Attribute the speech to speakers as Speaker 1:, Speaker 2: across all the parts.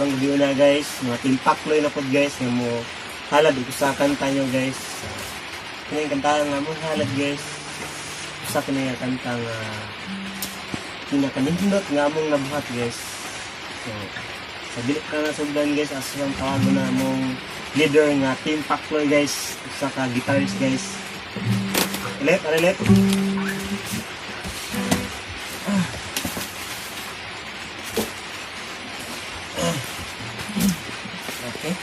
Speaker 1: Karong gabi na, guys, mga Team Pakloy na pod, guys, nga mo halad ug usa kanta nyo, guys. Kini kanta nga mo halad, guys. Usa kini nga kanta nga pinakanindot nga among nabuhat, guys. So sa dili ka na sugdan, guys, as ang tawagon na among leader nga Team Pakloy, guys, usa ka guitarist, guys. Ilet, ilet. Okay.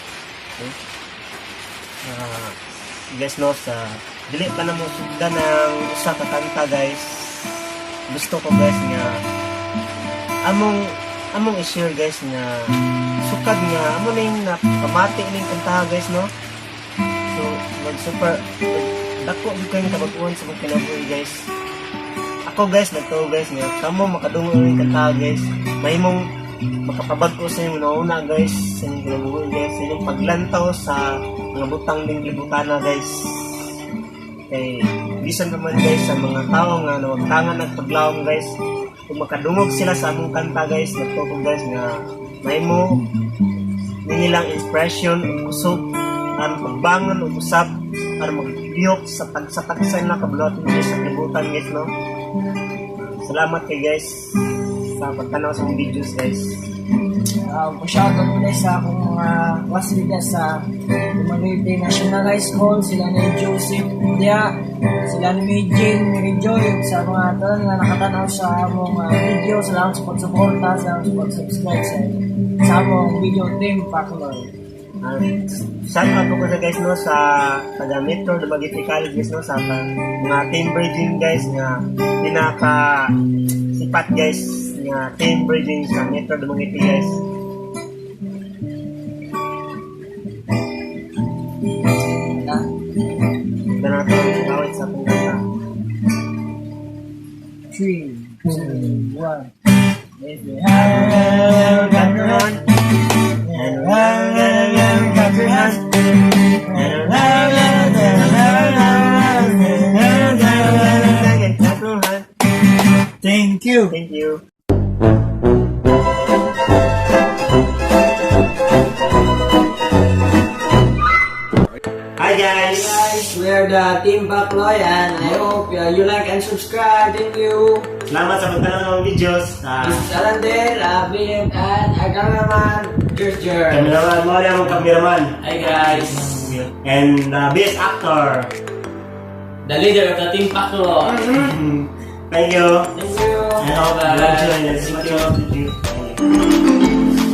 Speaker 1: Okay. Ah, guys, no, sa dili pa na mo sugdan ng usa ka kanta, guys. Gusto ko, guys, nga among i-share, guys, nga sukad nga amo ning napamati ning kanta, guys, no. So mag super dako gyud kayong kabag-uhan sa mong kinabuhi, guys. Ako, guys, nagtuo, guys, nga kamo makadungog ning kanta, guys, mahimong makapabag-o sa inyong nauna, guys, sa inyong kinabuhi, guys, sa inyong paglantaw sa mga butang ning libutana, guys, kay bisan pa man, guys, sa mga tao nga nawagtangan nagpaglawom, guys, kung makadungog sila sa among kanta, guys, nagtuo, guys, nga mahimo ni nilang inspiration ug kusog ang pagbangon ug usab aron maglihok sa tagsa-tagsa na kabuluhaton, guys, sa kalibutan, guys, no. Salamat kay, guys, sa pagtanaw sa akong videos, guys.
Speaker 2: Pa-shoutout ko na sa akong mga classmates sa Dumaguete National High School, sila ni Joseph Dia, sila ni Mijin, Mary Joy, ug sa mga tanan nga nakatanaw sa among video. Salamat sa pagsuporta, salamat sa pag-subscribe sa among video, Team Pakloy.
Speaker 1: Shout out ko sa, guys, no, sa taga Metro Dumaguete College, guys, no, sa mga team bridging, guys, nga pinaka sipat, guys, nga team bridging sa Metro Dumaguete, guys.
Speaker 2: Na.
Speaker 1: Ganito ang awit sa akong kanta.
Speaker 2: 3, 2, 1. If you have got your hand,
Speaker 1: And got your hand, and got your hand.
Speaker 2: Thank you.
Speaker 1: Thank you. Hi, guys!
Speaker 2: Guys, we are the Team Pakloy and I hope you like and subscribe. Thank you.
Speaker 1: Salamat sa pagtanaw ng videos.
Speaker 2: This is Alandel, Philip, and our cameraman, George George.
Speaker 1: Cameraman, mo na among cameraman.
Speaker 3: Hi, guys!
Speaker 1: And the best actor.
Speaker 3: The leader of the Team Pakloy.
Speaker 1: Thank you.
Speaker 2: Thank you.
Speaker 1: I hope you enjoy this.
Speaker 3: Thank you.
Speaker 1: Thank you.